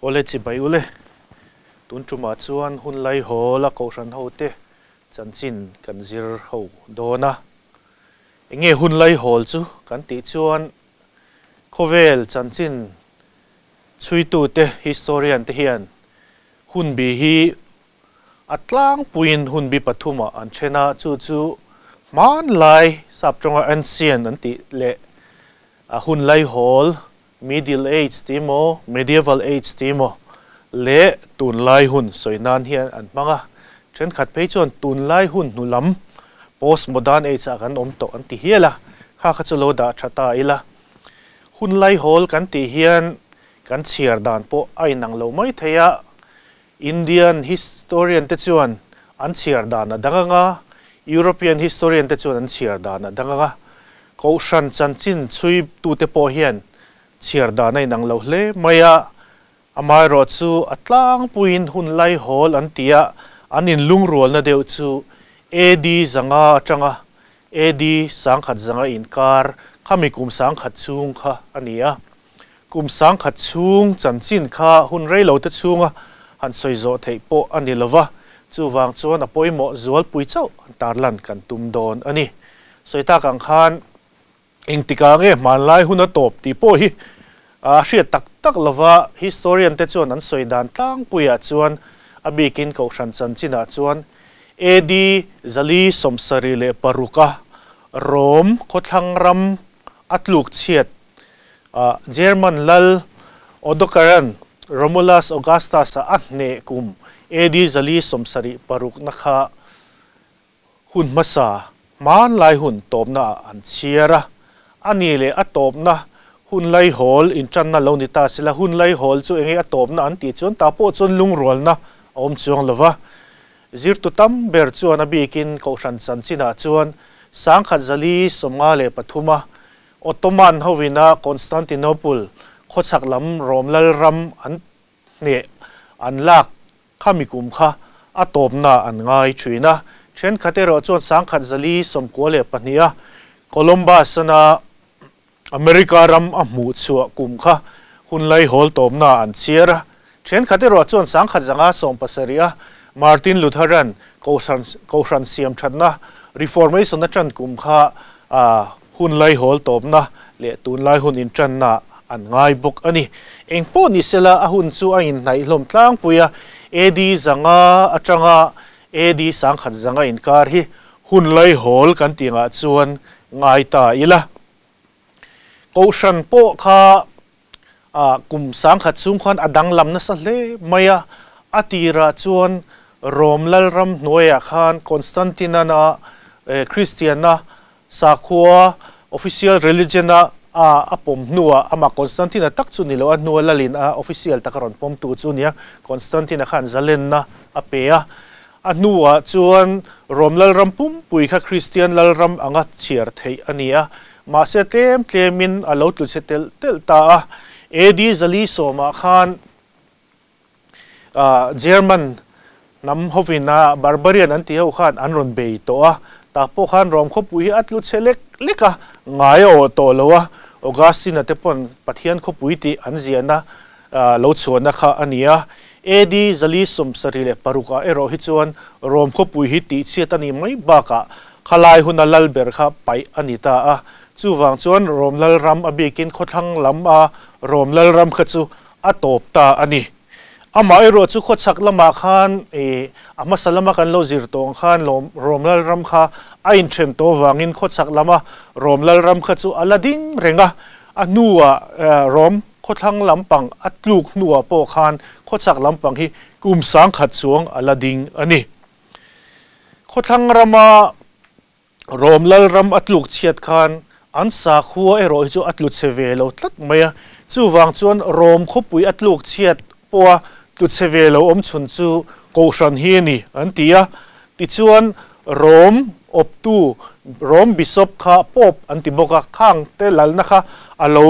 Awle chibai ule, tun tumah chuan hun lai hawl a kohhran hote chanchin kan zir ho dawn a. Enge hun lai hawl chu kan tih chuan khawvel chanchin chhuitute, historian te hian hunbi hi a tlangpuiin hunbi pathumah an then a, chu chu hmanlai saptawnga ancient an tih leh a hun lai hawl, middle age ti emaw medieval age ti emaw leh tunlai hun sawi nan hian an hmang a, thenkhat phei chuan tunlai hun hnu lam post modern age ah kan awm tawh an ti hial a, kha kha chu lo dah tha ta ila. Hun lai hawl kan tih hian kan chhiar dan pawh a inang lo mai thei a, Indian historian te chuan an chhiar dan a dang ang a, European historian te chuan an chhiar dan a dang ang a, Kohhran chanchin chhui tute pawh hian chhiar dan a inang lo hle mai a, amaherawh chu a tlangpuiin hun lai hawl an ti a, an inlungrualna deuh chu AD 500 atanga AD 1100 inkar khami kum 1000 chhung kha a ni a. Kum 1000 chhung chanchin kha hun rei lo te chhunga han sawi zawh theih pawh a ni lova, chuvang chuan a pawimawh zualpui chauh an tarlan kan tum dawn a ni. Sawi tak ang khan engtikah nge hmanlai hun a tawp tih pawh hi a hriat tak tak lova, historian te chuan an sawi dan tlangpuiah chuan a bikin Kohhran chanchinah chuan AD 476 a Rom khawthlang ram a tluk chhiat a German lal Odokaran Romulus Augustus-a a hneh kum AD 476 na kha hun hmasa hmanlai hun tawpna ah an chhiar a, a ni leh a tawpna hun lai hawl intanna lo ni ta sela hun lai hawl chu enge a tawpna an tih chuan tah pawh chuan lungrualna a awm chuang lova. Zirtu tam ber chuan a bikin Kohhran chanchinah chuan 1153 a Ottoman hovina Constantinople khawchhak lam Rom lalram an hneh an lak khami kum kha a tawpna an ngai thin a. Thenkhat erawh chuan 1192 a Columbus ana America ram a hmuh chhuah kum kha hun lai hawl tawpna an chhiar a. Thenkhat erawh chuan 1170 a Martin Lutheran Kohhran siam thatna Reformation atang kum kha hun lai hawl tawpna leh tunlai hun intanna an ngai bawk a ni. Engpawh ni sela a hun chu a inhnaih hlawm tlangpui a, AD 500 atanga AD 1100 inkar hi hun lai hawl kan tih ngah chuan ngai ta ila. Kohhran pawh kha kum 1000 chhung khan a danglam nasa hle mai a, a tirah chuan Rom lalram hnuaiah khan Constantine-a Christian-a sakhua official religion-a a pawm hnuah amah Constantine-a tak chu ni lo a hnua lalin a official taka rawn pawmtu chu nia Constantine-a khan zalenna a pe a, a hnuah chuan Rom lalram pumpui kha Christian lalram anga chhiar theih a ni a, mahse tlem tlemin a lo tlu che telh telh ta a, AD 410 khan German hnam hovina barbarian an tih ho khan an rawn bei tawh a, tah pawh khan Rom khawpui hi a tlu che lek lek a, ngai a awh tawh lo a, Augustine-a te pawn Pathian khawpui tih an ziahna lo chhuahna kha a ni a, AD 476 ah erawh hi chuan Rom khawpui hi tih chhiat a nih mai bakah khalai huna lal ber kha paih a ni ta a, chuvang chuan Rom lalram a bikin khawthlang lam a Rom lalram kha chu a tawp ta a ni. Amah erawh chu khawchhak lamah khan a hmasa lama kan lo zir tawh ang khan Rom lalram kha a inthen tawh avangin khawchhak lama Rom lalram kha chu a la ding reng a, a hnuah Rom khawthlang lampang a tluk hnuah pawh khan khawchhak lampang hi kum 1000 chuang a la ding a ni. Khawthlang rama Rom lalram a tluk chhiat khan an sakhua erawh hi chu a tlu che ve lo tlat mai a, chuvang chuan Rom khawpui a tluk chhiat pawha tlu che ve lo awm chhun chu Kohhran hi a ni an ti a, tichuan Rom awptu Rom bishop kha Pope an ti bawk a, khang te lalna kha a lo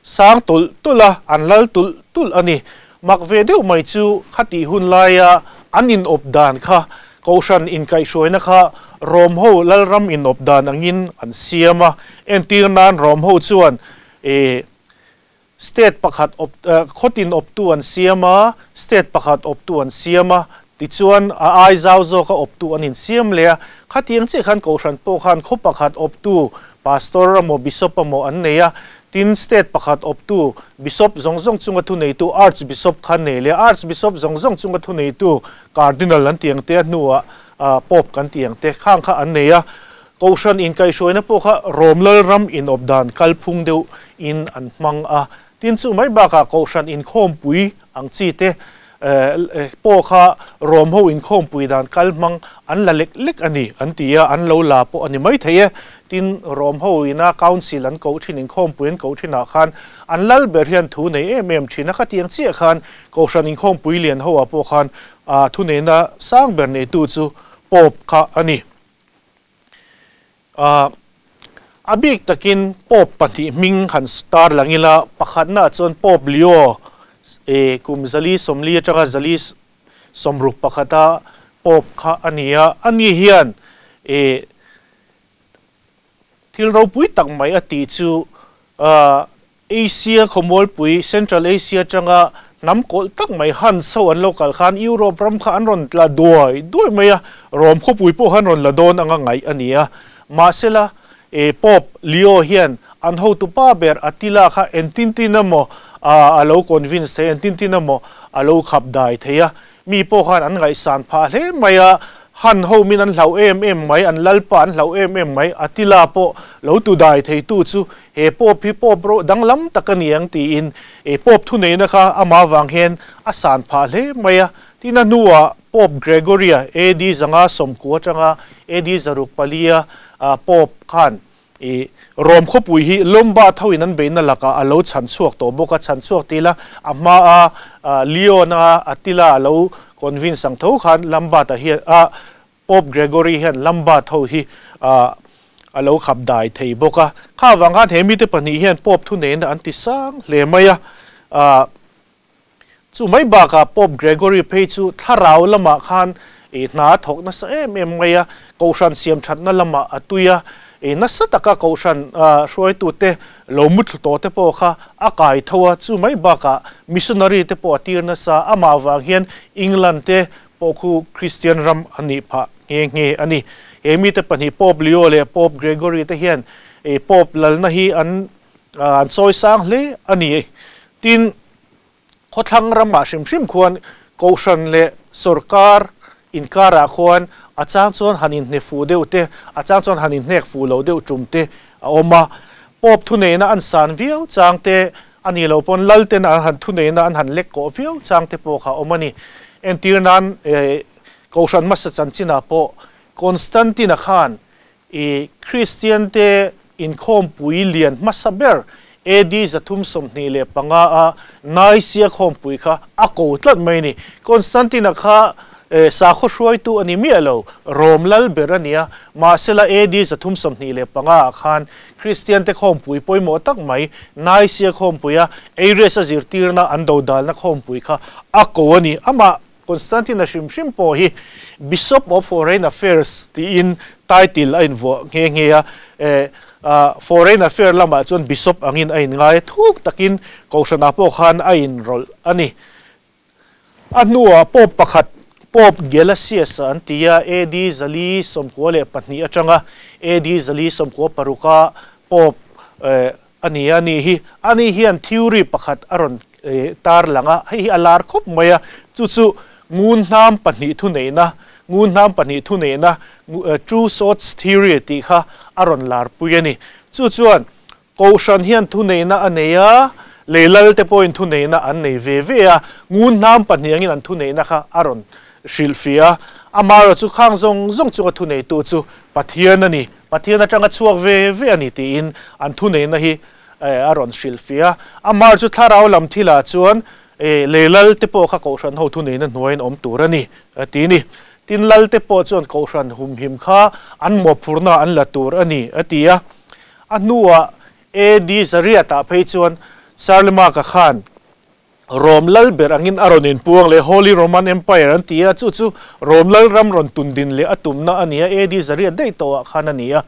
sang tulh tulh a, an lal tulh tulh a ni. Mak ve deuh mai chu khatih hun laia an inawp dan kha Kohhran inkaihhruaina kha Rom ho lalram inawp dan angin an siam a, entir nan Rom ho chuan State pakhat awp khawtin awptu an siam a, state pakhat awptu an siam a, tichuan a ai zau zawka awptu an insiam leh a. Khatiang chiah khan Kohhran pawh khan khaw pakhat awptu Pastor emaw Bishop emaw an nei a, tin state pakhat awptu Bishop zawng zawng chunga thuneitu Archbishop kha an nei leh a, Archbishop zawng zawng chunga thuneitu Cardinal an tih ang te a hnuah Pope kan tih ang te khang kha an nei a. Kohhran inkaihhruaina pawh kha Rom Lalram inawp dan kalphung deuh in an hmang a. Tin chu mai bakah Kohhran inkhawmpui ang chi te pawh kha Rom ho inkhawmpui dan kal hmang an la lek lek a ni an ti a, an lo la pawh a ni mai thei e. Tin Rom ho ina Council an koh thin inkhawmpui an koh thinah khan an lal ber hian thu nei em em thin a, khatiang chiah khan Kohhran inkhawmpui lian ho ah pawh khan thuneihna sang ber neitu chu Pope kha a ni. A bik takin Pope pahnih hming han tar lang ila, pakhatnaah chuan Pope Leo kum 440 atanga 461a Pope kha a ni a, ani hian thil ropui tak mai a tih chu Asia khawmualpui, Central Asia atanga hnam kawlh tak mai Huns ho an lo kal khan Europe ram kha an rawn tla duai duai mai a, Rome khawpui pawh khan rawn la dawn anga ngaih a ni a. Mahsela, e Pope Leo hian an hotupa ber Attila kha entin tin emaw a lo convince thei a, entin tin emaw a lo khap dai thei a. Mi pawh khan an ngaihsan phah hle mai a, Han ho min an hlauh em em mai, an lalpa an hlauh em em mai, Attila pawh lo tu dai theitu chu he Pope hi Pope ro danglam tak a ni ang tiin he Pope thuneihna kha amah vang hian a san phah hle mai a. Tin a hnuah Pope Gregory-a AD 590 atanga AD 604-a Pope khan I Rom khawpui hi Lombard hoin an beihna lakah a lo chhan chhuak tawh bawk a, chhan chhuak ti ila a hmaa Leon-a Attila a lo convince ang tho khan Lombard-a hian a Pope Gregory hian Lombard ho hi a lo khap dai thei bawk a. Kha avang khan he mite pahnih hian Pope thuneihna an ti sang hle mai a. Chu mai bakah Pope Gregory phei chu thlarau lamah khan i hna a thawk nasa em em mai a, Kohhran siam thatna lamah a tui a, i nasa taka Kohhran hruaitute lo muthlu tawh te pawh kha a kai tho a, chu mai bakah missionary te pawh a tir nasa, amah vang hian England te pawh khu Kristian ram a nih phah nghe nghe a ni. He mite pahnih Pope Leo leh Pope Gregory te hian i Pope lalna hi an an chawi sang hle a ni. Tin, khawthlang ramah hrim hrim khuan Kohhran leh sawrkar inkarah khuan a chang chuan han inhne fuh deuh te, a chang chuan han inhnek fuh loh deuh tum te a awm a. Pope thuneihna an san viau chang te, a nih loh pawn lal ten an han thuneihna an han lek kawh viau chang te pawh kha a awm a ni. Entir nan Kohhran hmasa chanchinah pawh Constantine-a khan I Kristiante inkhawmpui lian hmasa ber AD 325 a Nicaea khawmpui kha a ko tlat mai a ni. Constantine-a kha sakhaw hruaitu a ni miah lo, Rom lal ber a ni a, mahsela AD 325 ah khan Kristiante khawmpui pawimawh tak mai Nicaea khawmpuia Arius-a zirtirna an dodalna khawmpui kha a ko a ni. Amah Constantine-a hrim hrim pawh hi Bishop of Foreign Affairs tiin title a invuah nghe nghe a, Foreign Affair lamah chuan Bishop angin a inngai a, thuk takin Kohhranah pawh khan a inrawlh a ni. A hnuah Pope pakhat, Pope Gelasius-a an ti a, AD 492 atanga AD 496-a Pope a ni a ni hi. Ani hian theory pakhat a rawn tar lang a, hei hi a lar khawp mai a, chu chu ngun hnam pahnih thuneihna, ngun hnam pahnih thuneihna, two swords theory tih kha a rawn lar pui a ni. Chu chuan Kohhran hian thuneihna a nei a, lei lal te pawhin thuneihna an nei ve ve a, ngun hnam pahnih angin an thuneihna kha a rawn hrilhfiah a, amaherawhchu chu khang zawng zawng chunga thuneitu chu Pathian a ni. Pathian atanga chhuak ve ve a ni tiin an thuneihna hi a rawn hrilhfiah a. Amar chu thlarau lam thilah chuan lei lal te pawh kha Kohhran ho thuneihna hnuaiin awm tur a ni a ti ni. Tin lal te pawh chuan Kohhran humhim kha an mawhphurhna an la tur a ni a ti a. A hnuah AD Zariatah phei chuan Charlemagne khan Rom lal ber angin a rawn inpuang leh Holy Roman Empire an ti a, chu chu Rom lal ram rawn tundin leh a tumna a ni a, AD zariat daih tawhah khan a ni a.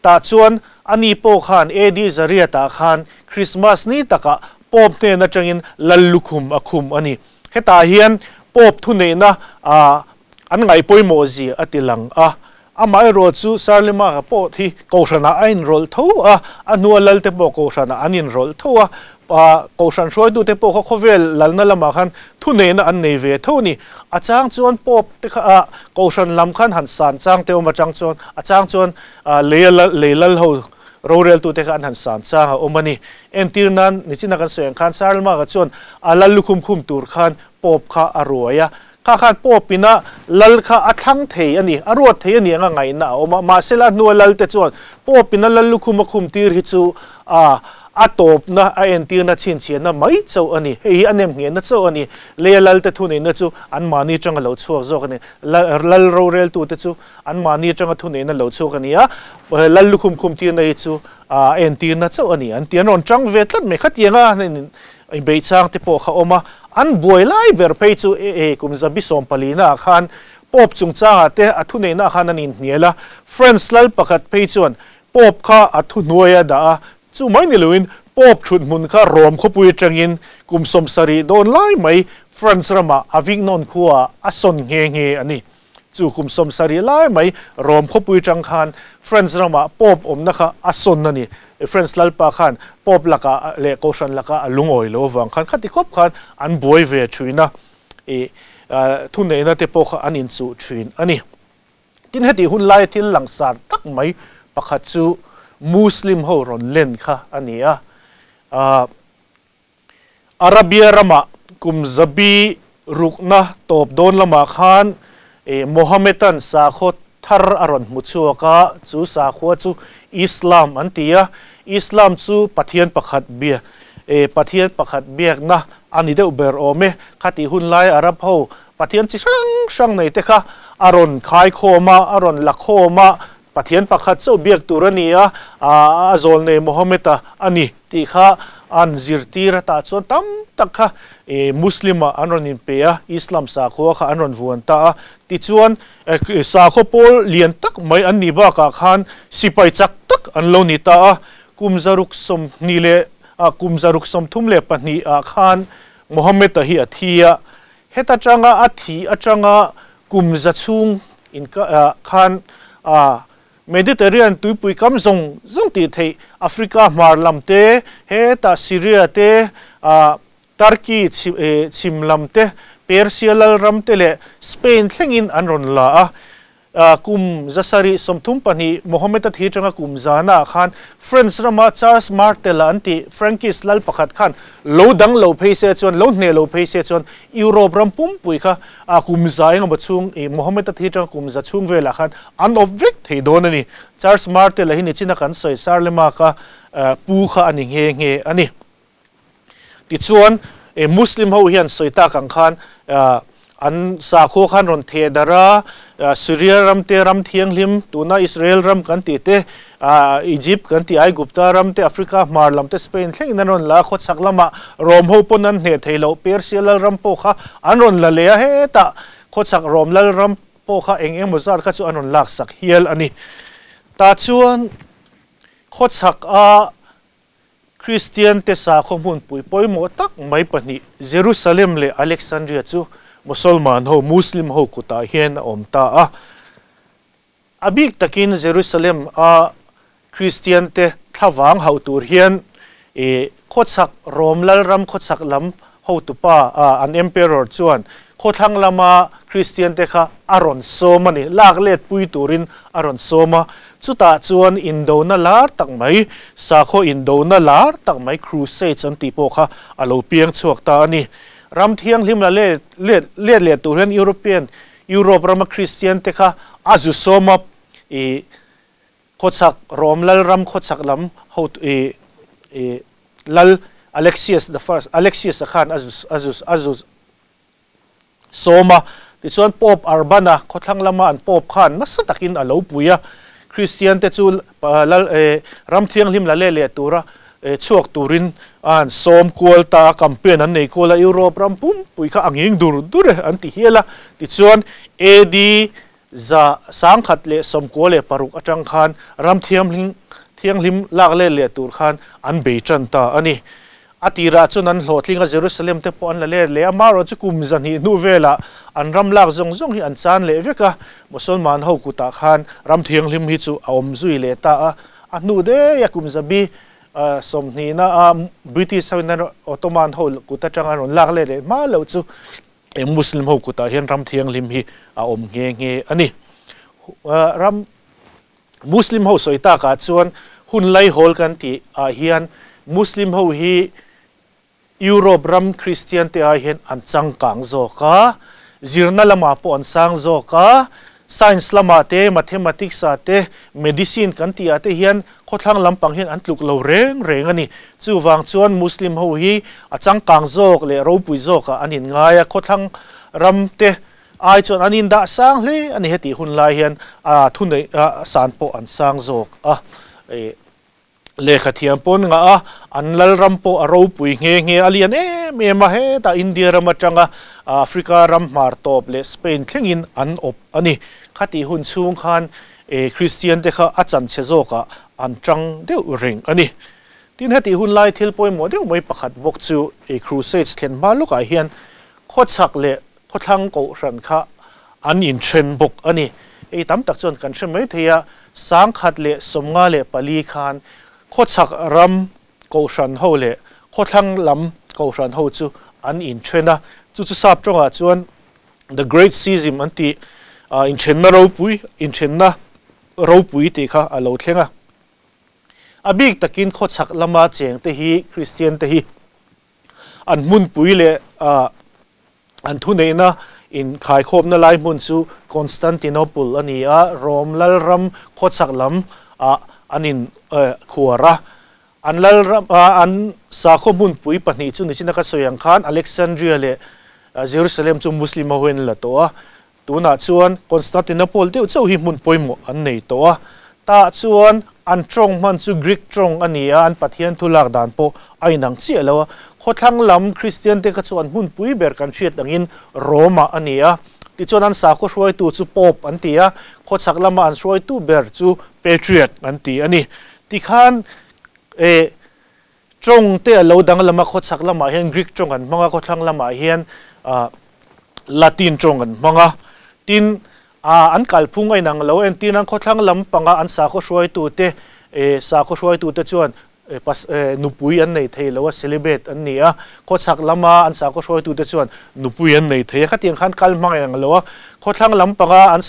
Tah chuan ani pawh khan AD zariatah khan Christmas ni takah Pope hnen atangin lal lukhum a khum a ni. Hetah hian Pope thuneihna an ngaih pawimawh zia a ti lang a. Amaherawh chu Sarlema pawh hi Kohhranah a inrawlh tho a, a hnua lalte pawh Kohhranah an inrawlh tho a. Kohhran hruaitute pawh kha khawvel lalna lamah khan thuneihna an nei ve tho a ni. A chang chuan Pope te kha Kohhran lam khan han san chang te awm atang chuan a chang chuan leia lei lal ho roreltute kha an han san chang a awm a ni. Entir nan nichina kan sawi ang khan Sarlemaga chuan a lal lukhum khum tur khan Pope kha a ruai a. Kha khan Pope ina lal kha a thlang thei a ni, a ruat thei a ni anga ngaihna a awm a. Mahsela a hnua lal te chuan Pope ina lal lukhum a khum tir hi chu a a tawpna, a entirna chhinchhiahna mai chauh a ni. Hei hi a nem nghehna chauh a ni. Leia lal te thuneihna chu anmahni atanga lo chhuak zawk a ni. Lal roreltute chu anmahni atanga thuneihna lo chhuak a ni a, lal lukhum khum tirna hi chu a entirna chauh a ni an ti. An rawn tang ve tlat mai. Khatianga inbeihchang te pawh kha awm a, an buai lai ber phei chu e kum zabi sawmpalina ah khan Pope chungchangah te a thuneihna ah khan an inhnial a, France lal pakhat phei chuan Pope kha a thuhnuai a dah a, chu mai ni loin Pope thuthmun kha Rome khawpui atangin kum 70 dawn lai mai France ramah Avignon khuaah a sawn nghe nghe a ni. Chu kum 70 lai mai Rome khawpui atang khan France ramah Pope awmna kha a sawn a ni. France lalpa khan Pope lakah leh Kohhran lakah a lungawi lo avang khan khati khawp khan an buai ve thin a, ih thuneihna te pawh kha an inchuh thin a ni. Tin heti hun laia thil langsar tak mai pakhat chu Muslim ho rawn len kha a ni a. Arabia ramah kum zabi rukna tawp dawn lamah khan Mohammedan sakhaw thar a rawn hmu chhuak a, chu sakhua chu Islam an ti a. Islam chu Pathian pakhat bia, Pathian pakhat biakna a ni deuh ber awm e. Khatih hun lai Arab ho Pathian chi hrang hrang nei te kha a rawn khaikhawm a, a rawn la khawm a, Pathian pakhat chauh biak tur a ni a, a zawlnei Mohammed-a a ni tih kha an zirtir a, tah chuan tam tak kha Muslim-ah an rawn inpe a, Islam sakhua kha an rawn vuan ta a. Tichuan, sakhaw pawl lian tak mai an nih bakah khan sipai chak tak an lo ni ta a, kum 620 leh kum 632 ah khan Mohammed-a hi a thi a, Heta tanga a thih atanga kum za chhung in khan Mediterranean tuipui kam zawng zawng tih theih Africa hmar lam te, hetah Syria te, Turkey chhim lam te, Persia lal ram te leh Spain thlengin an rawn la a. Kum 732 Mohammed-a thi atanga kum zana ah khan France rama Charles Martel-a an tih Frankish lal pakhat khan lo dang lo phei se chuan, lo hneh lo phei se chuan Europe ram pumpui kha kum za engemaw chhung Mohammed-a thi atanga kum za chhung velah khan an awp vek thei dawn a ni. Charles Martel-a hi nichina kan sawi Sarlema kha pu kha a ni nghe nghe a ni. Tichuan, Muslim ho hian sawi tak ang khan an sakhua khan rawn theh darh a, Syria ram te, ram thianghlim, tuna Israel ram kan tih te, Egypt kan tih Aigupta ram te, Africa hmar lam te, Spain thlengin an rawn la a, khawchhak lamah Rome ho pawn an hneh thei loh, Persia lal ram pawh kha an rawn la leh a, hetah khawchhak Rome lal ram pawh kha eng emaw zat kha chu an rawn laksak hial a ni. Tah chuan khawchhak a Kristian te sakhaw hmunpui pawimawh tak mai pahnih Jerusalem leh Alexandria chu Mosolman ho, Muslim ho kutah hian a awm ta a. A bik takin Jerusalem a Kristian te thlavang hauh tur hian khawchhak Rom lalram khawchhak lam hotupa an Emperor chuan khawthlang lama Kristian te kha a rawn sawm a ni, lak let pui turin a rawn sawm a. Chutah chuan indona lar tak mai, sakhaw indona lar tak mai Crusades an tih pawh kha a lo piang chhuak ta a ni. Ram thianghlim la let let let leh tur hian European, Europe rama Kristian te kha a zu sawm a, ih Khawchhak Rom lal ram khawchhak lam ho i i lal Alexius the first Alexius a khan a zu a zu a zu sawm a. Tichuan Pope Urban-a khawthlang lama an Pope khan nasa takin a lo pui a. Kristian te chu lal ram thianghlim la leh leh tura chhuak turin a han sawm kual ta a, campaign an nei kual a, Europe ram pumpui kha a nging dur dur e an ti hial a. Tichuan AD 1196 atang khan ram thianghlim thianghlim lak let leh tur khan an bei tan ta a ni. A tirah chuan an hlawhtling a, Jerusalem te pawh an la let leh a, amaherawh chu kum zahnih hnu velah an ram lak zawng zawng hi an chan leh vek a, Mosolman ho kutah khan ram thianghlim hi chu a awm zui leh ta a. A hnu daih a kum zabi sawmhnihna a British ho in an Ottoman ho kut atanga an rawn lak let leh hma loh chu Muslim ho kutah hian ram thianghlim hi a awm nghe nghe a ni. Ram Muslim ho sawi takah chuan hun laihawl kan tih ah hian Muslim ho hi Europe ram Kristian te ai hian an changkang zawk a, zirna lamah pawh an sang zawk a, science lamah te, mathematics ah te, medicine kan tih ah te hian khawthlang lampang hian an tluk lo reng reng a ni. Chuvang chuan Muslim ho hi a changkang zawk leh ropui zawkah an inngai a, khawthlang ram te Ai chuan an indah sang hle a ni hetih hun lai hian a thuneih a san pawh an sang zawk a, lehkha thiam pawn ngah a, an lalram pawh a ropui nghe nghe a lian em em a, hetah India ram atanga Africa ram hmar tawp leh Spain thlengin an awp a ni. Khatih hun chhung khan Kristian te kha a chanchhe zawkah an tang deuh reng a ni. Tin hetih hun lai thil pawimawh deuh mai pakhat bawk chu Crusades thlen hma lawkah hian khawchhak leh Khawthlang kohhran kha an inthen bawk a ni. Hei tam tak chuan kan hre mai thei a, 1054 khan khawchhak ram kohhran ho leh khawthlang lam kohhran ho chu an inthen a, chu chu sap tawngah chuan The Great Schism an tih, inthenna ropui, inthenna ropui tih kha a lo thleng a. A bik takin khawchhak lama chengte hi Kristian te hi An hmunpui leh an thuneihna inkhaikhawpna lai hmun chu Constantinople a ni a, Rome lalram khawchhak lam ah an in khuar a. An lalram an sakhaw hmunpui pahnih chu nichina ka sawi ang khan Alexandria leh Jerusalem chu Muslim ho hian an la tawh a. Tunah chuan Constantinople deuh chauh hi hmun pawimawh an nei tawh a, tah chuan an tawng hman chu Greek tawng a ni a, an Pathian thu lak dan pawh a inang chiah lo a. Khawthlang lam Kristian te kha chu an hmunpui ber kan hriat angin Rome-ah a ni a, tichuan an sakhaw hruaitu chu Pope an ti a, khawchhak lama an hruaitu ber chu Patriarch an ti a ni. Tikhan eh Tawng te a lo danglam a, khawchhak lamah hian Greek tawng an hmang a, khawthlang lamah hian Latin tawng an hmang a. Tin, an kalphung a inang lo, entir nan khawthlang lam panga an sakhaw hruaitute, sakhaw hruaitute chuan nupui an nei thei lo a, celibate an ni a, khawchhak lama an sakhaw hruaitute chuan nupui an nei thei a, khatiang khan kal hmang a inang lo a, khawthlang lam panga an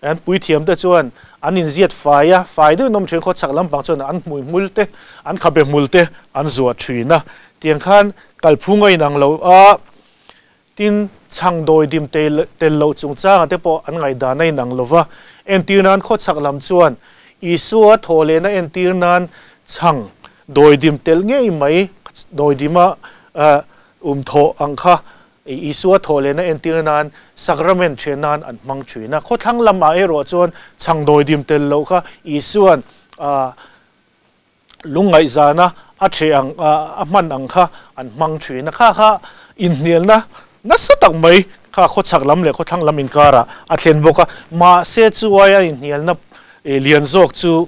An puithiamte chuan an inziat fai a, fai deuhin awm thin khawchhak lampang chuan an hmui hmul te, an khabe hmul te an zuah thin a. Tiang khan kalphung a inang lo a, tin chhang dawidim tel loh chungchangah te pawh an ngaihdan a inang lo va. Entir nan khawchhak lam chuan Isua thawh lehna entir nan chhang dawidim tel ngei mai dawidima um thawh ang kha Isua thawh lehna entir nan sacrament then nan an hmang thin a. Khawthlang lamah erawh chuan chhang dawidim tel loh kha Isuan lungngaihzana a theh ang a hman ang kha an hmang thin a. Kha kha inhnialna nasa tak mai kha khawchhak lam leh khawthlang lam inkarah a thlen bawk a. Mahse chuai a inhnialna lian zawk chu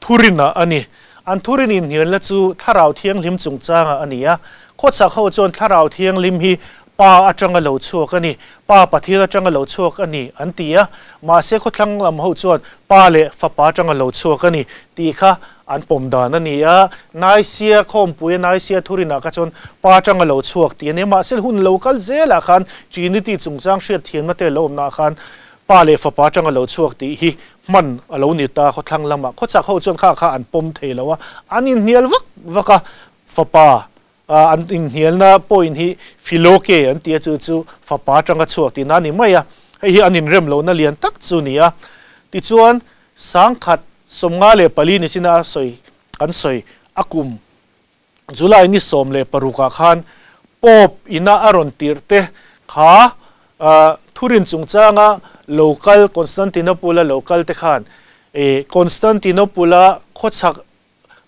Thurinah a ni. An thurin inhnialna chu Thlarau Thianghlim chungchangah a ni a. Khawchhak ho chuan Thlarau Thianghlim hi Pa atanga lo chhuak a ni, Pa Pathian atanga lo chhuak a ni an ti a. Mahse khawthlang lam ho chuan Pa leh Fapa atanga lo chhuak a ni tih kha an pawm dan a ni a. Naisia khawmpuia Naisia thurinah kha chuan Pa atanga lo chhuak tih a ni a. Mahse hun lo kal zelah khan Trinity chungchang hriatthiamna te lo awmnaah khan Pa leh Fapa atanga lo chhuak tih hi hman a lo ni ta khawthlang lamah khawchak ho chuan kha kha an pawm thei lo a, an inhnial vak vak a, Fapa an inhnialna point hi Filoke an ti a chu chu Fapa atanga chhuak tihna a ni mai a, hei hi an inrem lohna lian tak chu ni a. Tichuan 1054 ni china a sawi kan sawi a kum July ni 16 ah khan Pope ina a rawn tirh te kha thurin chungchanga local Constantinople-a local te khan Constantinople-a khawchhak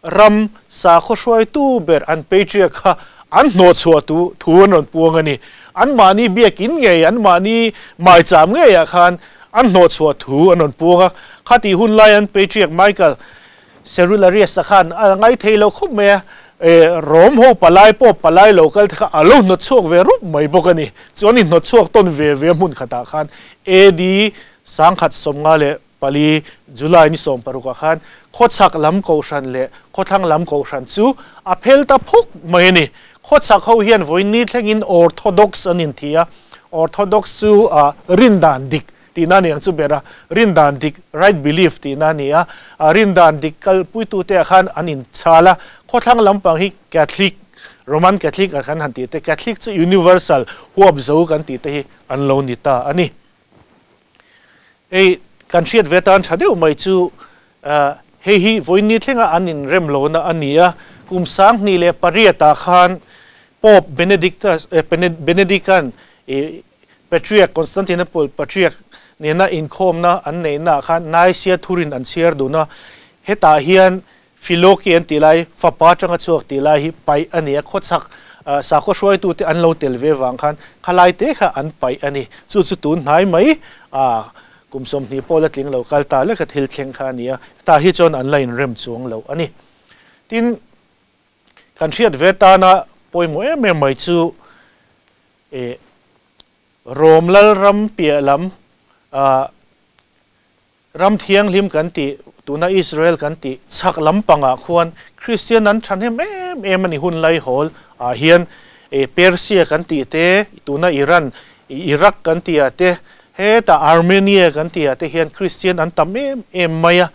ram sakhaw hruaitu ber an Patriarch kha an hnawhchhuah tu thu an rawn puang a ni. Anmahni biakin ngei, anmahni maicham ngeiah khan an hnawhchhuah thu an rawn puang a. Khatih hun lai an Patriarch Michael Cerularius-a khan a ngaithei lo khawp mai a. Rom ho palai pawh palai lo kal te kha a lo hnawt chhuak ve rup mai bawk a ni. Chuan in hnawt chhuak tawn ve ve hmun khatah khan AD 1054 July ni 16 ah khan khawchhak lam kohhran leh khawthlang lam kohhran chu a phel ta phuk mai a ni. Khawchhak ho hian vawiin thlengin Orthodox an inthi a, Orthodox chu rindan dik tihna a ni ang chu ber a, rindan dik, right belief tihna a ni a, rindan dik kalpuitute ah khan an inchhal a, khawthlang lampang hi Catholic, Roman Catholic ah kan han tih te, Catholic chu universal, huap zo kan tih te hi an lo ni ta a ni. Hei kan hriat ve tan tha deuh mai chu hei hi vawiin thlenga an inrem lohna a ni a, kum 2008 ah khan Pope Benedictus Benedict-a'n Patriarch Constantinople Patriarch nena inkhawmna an neihna ah khan Nicaea thurin an chhiar dun a, hetah hian Filoki an tih lai, fapa atanga chhuak tih lai hi paih a ni a, khawchhak sakhaw hruaitute an lo tel ve vang khan khalai te kha an paih a ni. Chu chu tun hnai mai a kum 20 pawh la tling lo kal ta leka thil thleng kha a ni a, hetah hi chuan an la inrem chuang lo a ni. Tin, kan hriat ve tana pawimawh em em mai chu eh Rom Lalram piah lam ah Ram thianghlim kan tih, tuna Israel kan tih chhak lampangah khuan Kristian an thahnem em em a ni hun laihawl ah hian Persia kan tih te, tuna Iran, Iraq kan tih ah te, hetah Armenia kan tih ah te hian Kristian an tam em em mai a,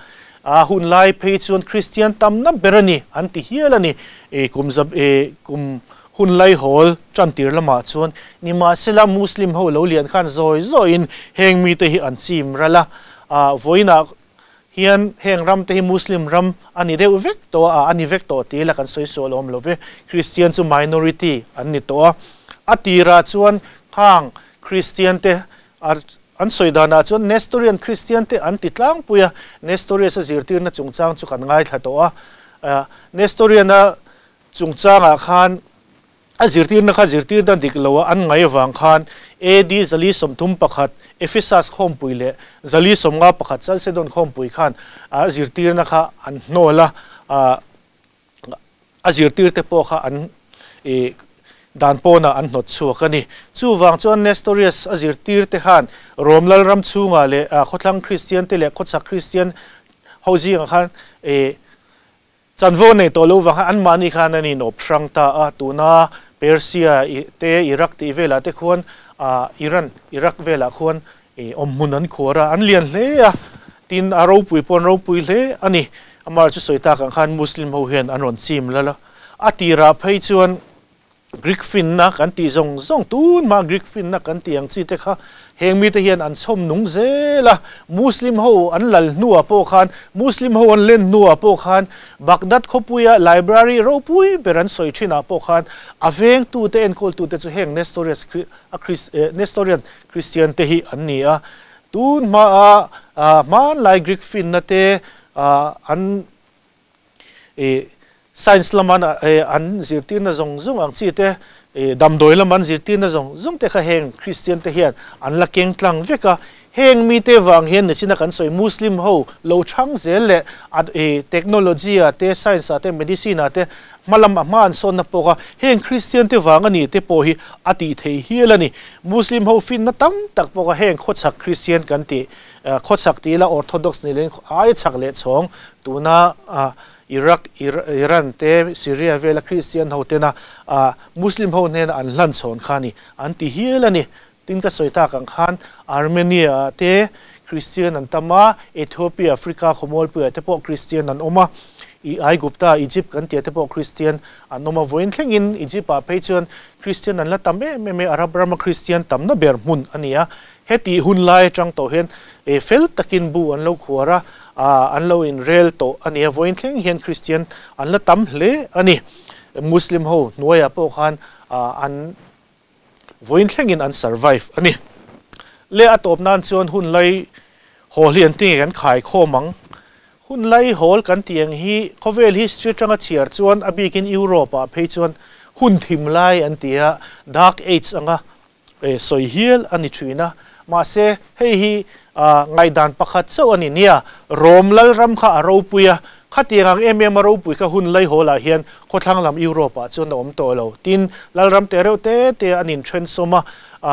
a hun lai phei chuan Kristian tamna ber a ni an ti hial a ni. Kum kum Hun laihawl tantir lamah chuan nimahsela Muslim ho lo lian khan zawi zawiin heng mite hi an chim ral a, vawiinah hian heng ram te hi Muslim ram a ni deuh vek tawh a, a ni vek tawh ti ila kan sawi sual awm lo ve, Christian chu minority an ni tawh a, a tirah chuan khang Christian te an sawi danah chuan Nestorian Christian te an ti tlangpui a, Nestorius a zirtirna chungchang chu kan ngaithla tawh a, Nestorian a Chungchangah khan a zirtirna kha zirtirna dik loa an ngai avang khan AD 431 Ephesus khawmpui leh 451 Chalcedon khawmpui khan a zirtirna kha an hnawl a, a zirtirte pawh kha an dan pawnah an hnawt chhuak a ni. Chuvang chuan Nestorius a zirtirte khan Rom lalram chhungah leh khawthlang Kristiante leh khawchhak Kristian ho zingah khan Chanvo nei tawh lo vang anmahni khan an inawp hrang ta a, tuna Persia te, Iraq tih velah te khuan Iran, Iraq velah khuan awmhmun an khuar a, an lian hle a, tin a ropui pawh an ropui hle a ni. Amah chu sawi tak ang khan Muslim ho hian an rawn chim lal a, a tirah phei chuan Greek finna kan tih zawng zawng, tun hma Greek finna kan tih ang chi te kha heng mite hian an chhawm nung zel a, Muslim ho an lal hnuah pawh khan, Muslim ho an len hnuah pawh khan Baghdad khawpuia library ropui ber an sawi thinah pawh khan a vengtute enkawltute chu heng Nestorius Nestorian Christian te hi an ni a, tun hmaa hmanlai Greek finna te an Science lama an zirtirna zawng zawng ang chi te, damdawi lama an zirtirna zawng zawng te kha heng Kristian te hian an la keng tlang vek a. Heng mite vang hian nichina kan sawi Muslim ho lo chhang zel leh technology ah te, science ah te, medicine ah te hma lam a hma an sawnna pawk a, heng Kristian te vang a ni te pawh hi a tih thei hial a ni. Muslim ho finna tam tak pawk a heng khawchhak Kristian kan tih Khawchhak ti ila Orthodox ni lein ai chhak leh chhawng tuna Iraq, Iran te Syria vela Christian ho tena Muslim ho hnena an hlan chhawn kha a ni an ti hial a ni. Tin ka sawi tak ang khan Armenia ah te Christian an tam a, Ethiopia, Africa khawmualpuiah te pawh Christian an awm a, Aigupta, Egypt kan tih ah te pawh Christian an awm a, vawiin thlengin Egypt ah phei chuan Christian an la tam em em e, Arab rama Christian tamna ber hmun a ni a. Heti hun lai atang tawh hian fel takin bu an lo khuar a, an lo inrel tawh a ni a, vawiin thleng hian Kristian an la tam hle a ni. Muslim ho hnuaiah pawh khan an vawiin thlengin an survive a ni. Le a tawp nan chuan hun lai hawl hi an ti nge kan khai khawm ang. Hun lai hawl kan tih ang hi khawvel history atanga chhiar chuan a bikin Europe ah phei chuan hun thim lai an ti a, dark age anga sawi hial a ni thin a, mahse hei hi ngaihdan pakhat chauh a ni nia, Rom Lalram kha a ropui a, Khatiang ang em em a ropui kha hun laihawl ah hian khawthlang lam Europe ah chuan a awm tawh lo. Tin, Lalram te reuh te te an inthen sawm a,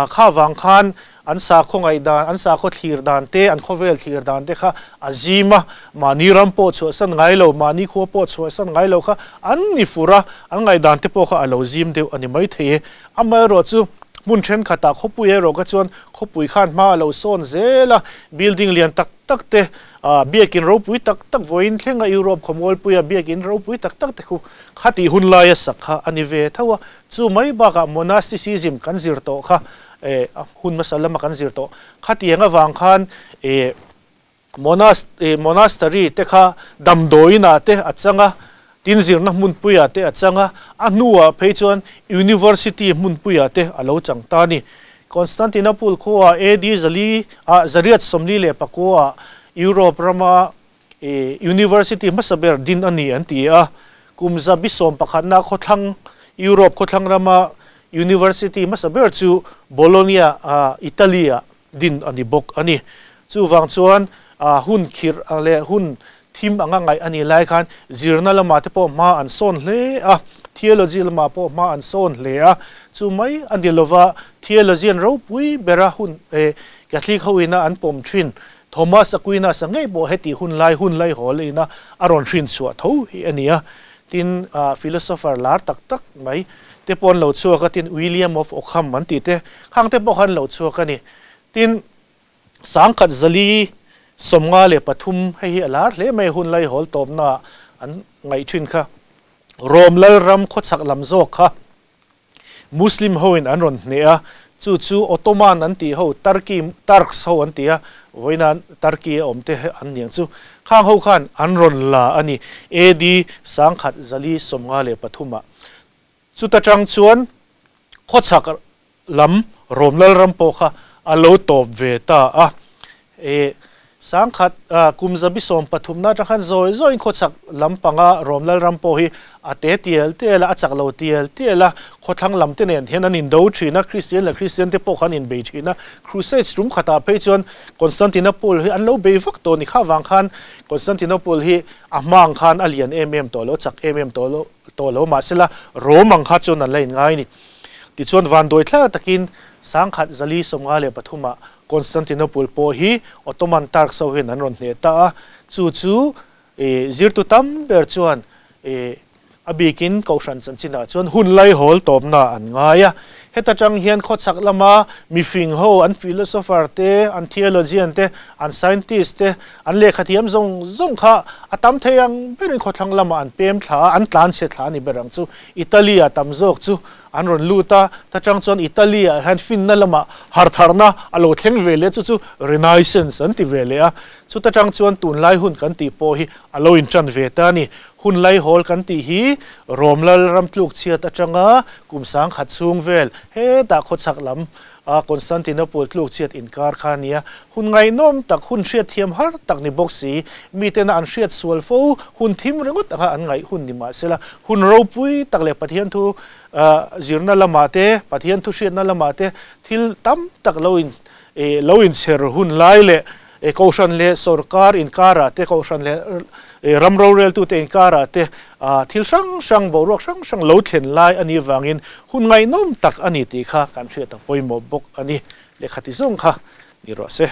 kha vang khan an sakhaw ngaihdan, an sakhaw thlir dan te, an khawvel thlir dan te kha a zim a, mahni ram pawh chhuahsan ngai lo, mahni khua pawh chhuahsan ngai lo kha an ni fur a, an ngaihdan te pawh kha a lo zim deuh a ni maithei e. Amaherawhchu, hmun thenkhatah khawpui erawh kha chuan khawpui khan hma a lo sawn zel a, building lian tak tak te, biakin ropui tak tak vawiin thlenga Europe khawmualpuia biakin ropui tak tak te khu khatih hun laia sak kha a ni ve tho a. Chu mai bakah monasticism kan zir tawh kha, hun hmasa lama kan zir tawh khatiang avang khan monastery te kha damdawiinah te a chang a, tin zirna hmunpuiah te a chang a, a hnuah phei chuan university hmunpuiah te a lo chang ta a ni. Constantinople khua AD zali ah zariat 44 ah Europe rama university hmasa ber din a ni an ti a, kum zabi sawmpakhatna khawthlang Europe khawthlang rama university hmasa ber chu Bologna ah Italy ah din a ni bawk a ni. Chuvang chuan hun khirh leh hun thim anga ngaih a nih lai khan zirna lamah te pawh hma an sawn hle a, theology lamah pawh hma an sawn hle a, chu mai a ni lova theologian ropui bera hun Catholic ho ina an pawm thin Thomas Aquinas a ngei pawh heti hun lai hun lai haw leh ina a rawn hrin chhuah tho hi a ni a. Tin, philosopher lar tak tak mai te pawh an lo chhuak a, tin William of Ockham an tih te khang te pawh khan an lo chhuak a ni. Tin, 1453 hei hi a lar hle mai hun lai hawl tawpnaah an ngaih thin kha. Rom Lalram khawchhak lam zawk kha Muslim hoin an rawn hneh a, chu chu Ottoman an tih ho, Turkey, Turks ho an ti a, vawiina Turkey a awm te an niang chu, khang ho khan an rawn la a ni, AD 1453 ah. Chuta tang chuan khawchhak lam Rom Lalram pawh kha a lo tawp ve ta a. E, 1000 kum 130na atang khan zawi zawiin khawchhak lam panga Rom Lalram pawh hi a te tial tial a, a chak lo tial tial a, khawthlang lam te nen hian an indo thin a, Kristian leh Kristian te pawh kha an inbei thin a. Crusades tum khatah phei chuan Constantinople hi an lo bei vak tawh a ni. Kha vang khan Constantinople hi a hmang khan a lian em em tawh lo, a chak em em tawh lo. Tawh lo mahsela Rom ang kha chuan an la inngai a ni. Tichuan vanduai thla takin 1453 ah Constantinople pawh hi Ottoman Turks ho hian an rawn hneh ta a, chu chu zirtu tam ber chuan a bikin Kohhran chanchinah chuan hun laihawl tawpna an ngai a. Heta tang hian khawchhak lama mifing ho, an philosopher te, an theologian te, an scientist te, An lehkhathiam zawng zawng kha a tam thei ang berin khawthlang lamah an pem thla a, an tlan chhe thla a ni ber ang chu. Italy-ah tam zawk chu an rawn lut a, ta chang chuan Italy-ah hian finna lamah hartharna a lo thleng ve leh a, chu chu Renaissance an ti ve leh a. Chuta tang chuan tunlai hun kan tih pawh hi a lo intan ve ta a ni. Hun laihawl kan tih hi Rom lal ram tluk chhiat atanga kum 1000 chhung vel hetah khawchhak lam A Constantinople tluk chhiat inkar kha a nia. Hun ngaihnawm tak, hun hriatthiam har tak ni bawk si, mitena an hriat sual fo, hun thim ringawt anga an ngaih hun ni mahsela, hun ropui tak leh Pathian thu zirna lamah te, Pathian thu hriatna lamah te thil tam tak lo in lo inchher hun lai leh Kohhran leh sorkar inkarah te, Kohhran leh ram roreltute inkarah te thil hrang hrang, boruak hrang hrang lo thlen lai a nih vangin hun ngaihnawm tak a ni tih kha kan hriat a pawimawh bawk a ni. Lehkha ti zawng kha ni rawh se.